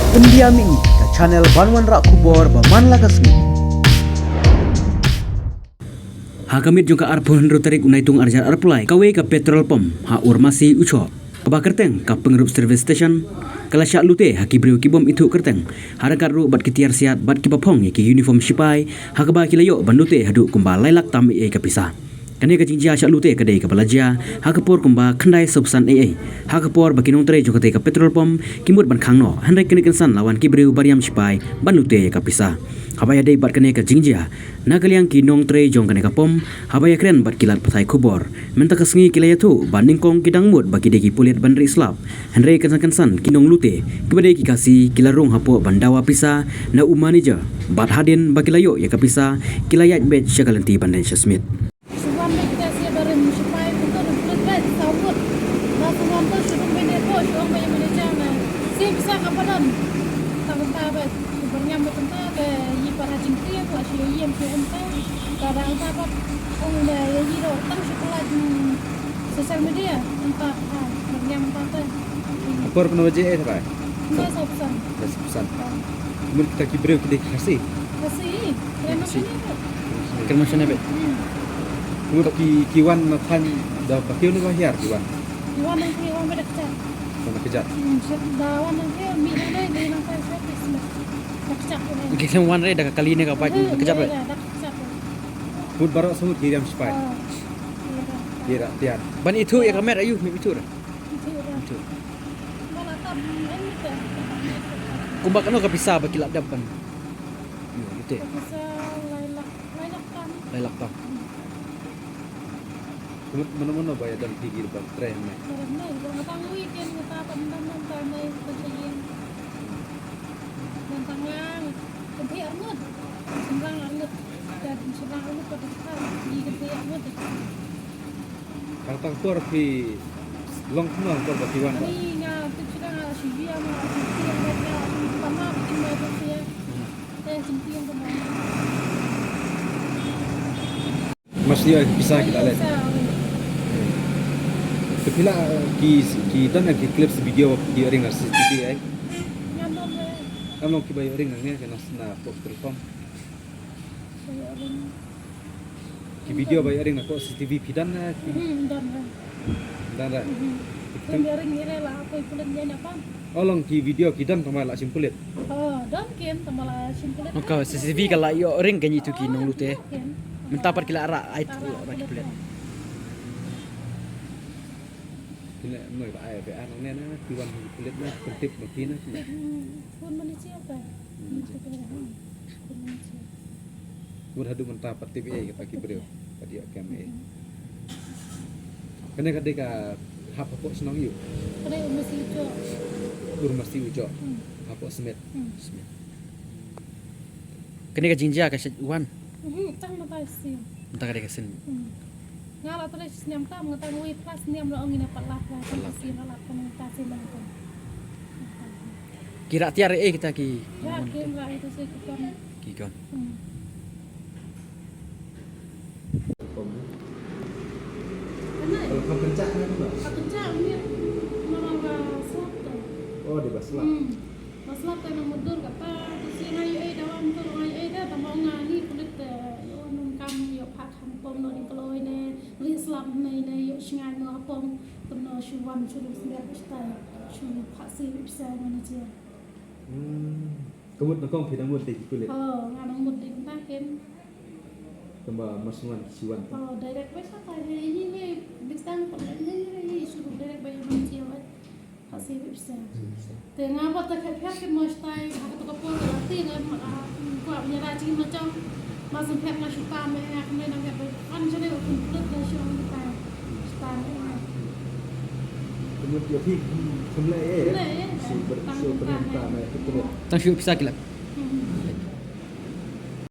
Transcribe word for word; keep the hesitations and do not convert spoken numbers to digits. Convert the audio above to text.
India Mihmih, ka channel ban wanrah khubor ba man la ka sngi. Ha ka miet jong ka arphew hynriew tarik u Naitung arhajar arphew lai, kawei ka petrol pump ha Urmasi Uchoh, kaba kyrteng ka Pyngrope Service Station, ka la shah lute ha ki briew ki bym ithuh kyrteng, ha ryngkat ruh bad ki tiar siat bad kiba phong ïa ki uniform shipai, ha kaba ki la ïoh ban lute haduh kumba lai lak tam eiei ka pisa. Kane ka jingjia shah lute ka dei kaba la jia ha ka por kumba khyndai sawphew san eiei, ha ka por ba ki nongtrei jong katei ka petrol pump ki mut ban khang noh, hynrei kane kynsan la wan ki briew ba riam shipai ban lute ïa ka pisa. Haba ïadei bad kane ka jingjia, na ka liang ki nongtrei jong kane ka pump, haba ïakren bad ki lad pathai khubor, mynta ka sngi ki la ïathuh ba nyngkong ki dang mut ba ki dei ki pulit ban rieh slap, hynrei kynsan kynsan ki nonglute kiba dei ki Khasi ki la rung hapoh ban dawa pisa na u manager, bad hadien ba ki la ïoh ïa ka pisa, ki la ïaid beit sha ka lynti ban dei sha Smit. Shu wan beit te sha barim shipai, kumta da pulit beit, saw ngut. Ba shu wan te shu rung beit ne ko, shu ong beit ïa manager ne, sha pisa kaba don. Tang kata beit, shu byrngem beit kumta, te ïa para jingtieng la shu ïa ïem shu ong te. Ka dang ta pat ong ne ïa ïa tang shu pynlait, hmm, social media, tang ta, ha, byrngem ta te. Apor pynwaje eh te bai? Nda sawphew san. Nda sawphew san. Mut kita ki briew ki dei ki Khasi? Khasi. Kren Khasi. Khasi. Kren Khasi ne beit. Hmm. Mut ki, ki wan na thaiñ da ba kiew ne ba hiar ki wan? Ki wan nang kiew, wan ba da kjat. Wan da kjat. Hmm, sha da wan nang kiew, mih nang dei, dei nang thaiñ sha Khasi. Da kjat ne. Ki sem wan re da ka kali ne ka bike, hmm, da kjat re. Da kjat. Mut baroh sahut ki riam shipai. Ah, iya. Ki ra tiar. Ban ithuh ïa ka met ayu, mih ithuh re. Ithuh re. Ithuh. Kumba kano ka pisa ba ki la dep ban? Ïa, ite. Ka pisa lai lak, lai lak tam. Lai lak tam. Kumno, mano mano ba ïa don phi ki ban trei hangne? Trei hangne, ba nga tang wi ken nga ta ban dang dang ta nai ban sa ïeng. Ban tang nga, kan thei arngut. Sendang arngut. Dan sendang arngut ka pisa, i kan thei arngut. Tang tang por phi long kumno por ba phi wan ba? Ani nga tu sendang a sibia ma sibia ma ma ma ma ma ma. Hmm. Mas ïa pisa ki la leh. Pisa, oi. Te phi la ki, ki don ki clips video ki ring ar C C T V ai? Ngam don re. Ngam long ki ba ring ne ke nas na pok telkom. Ki video ba ring na ko C C T V phi don na ki? Mhm, don re. Don re. Mhm. Phi don ring ni re la ko pulit ïa na pam. Oh, long ki video ki don tang ba la shim pulit. Oh, don kin tang ba la shim pulit. Ka C C T V ka la ïoh ring ka ngi tu ki nonglute. Mynta pat ki la rah ai tu rah ki pulit. Ki la noi ba ai ba ar ne na ki wan pulit na pyntip ma phi na. Phone manager ka. Phone manager. Mut haduh mynta pat tip ei kata ki briew. Pat ïoh kem ei. Kane ka dei ka hap hapoh shnong ïu? Kane Urmasi Ujoh. Urmasi Ujoh. Hmm. Hapoh Smit. Hmm. Smit. Kane ka jingjia ka shet wan? Mhm, tang mynta shisien. Mynta ka dei ka sien. Hmm. Nga la trei shisnem tam, nga tang wei plus snem la ong ina pat lap la. Pat lap. Shisien la lap ka mynta shisien la. Ki rah tiar ei kita ki. Ya, ki rah itu sih ki kon. Ki kon. Hmm. Kalau kau kencak kan, Mbak? Kau kencak, ni malah ba slap tu. Oh, dia ba slap. Hmm. Ba slap tu na mudur kata, tu si ngai ei dawan tu ngai ei dah, tambah ngai ni kulit tu. Yo nun kam yo pak kam pom no ni kalau ini, ri slap ni ni yo shngai no pom, tu no shuwan shurum sendiri pista, shurum pak si bisa mana cia. Hmm. Ka mut na kong phi dang mut dei ki pulit? Oh, nga dang mut dei mynta kin. Tang ba mar shu wan ki shu wan. Oh, direct wei sa ta hi hi hi bistang pa hi hi hi hi shu direct wei man chi wei. Ha si wei sa. Te nga ba ta khat khat kin mo stai ha ka to ka por ka ti nga ma ka kwa nya ra chi ma chong. Ba shu phet nga shu ta me nga kynai nang phet. Kan shu dei u pun put da shu ong ta. Shu ta me nga. Kumut ïa phi kumlei eh. Kumlei eh. Shu ber-, shu berhim ta me kumut. Tang shu pisa ki lak.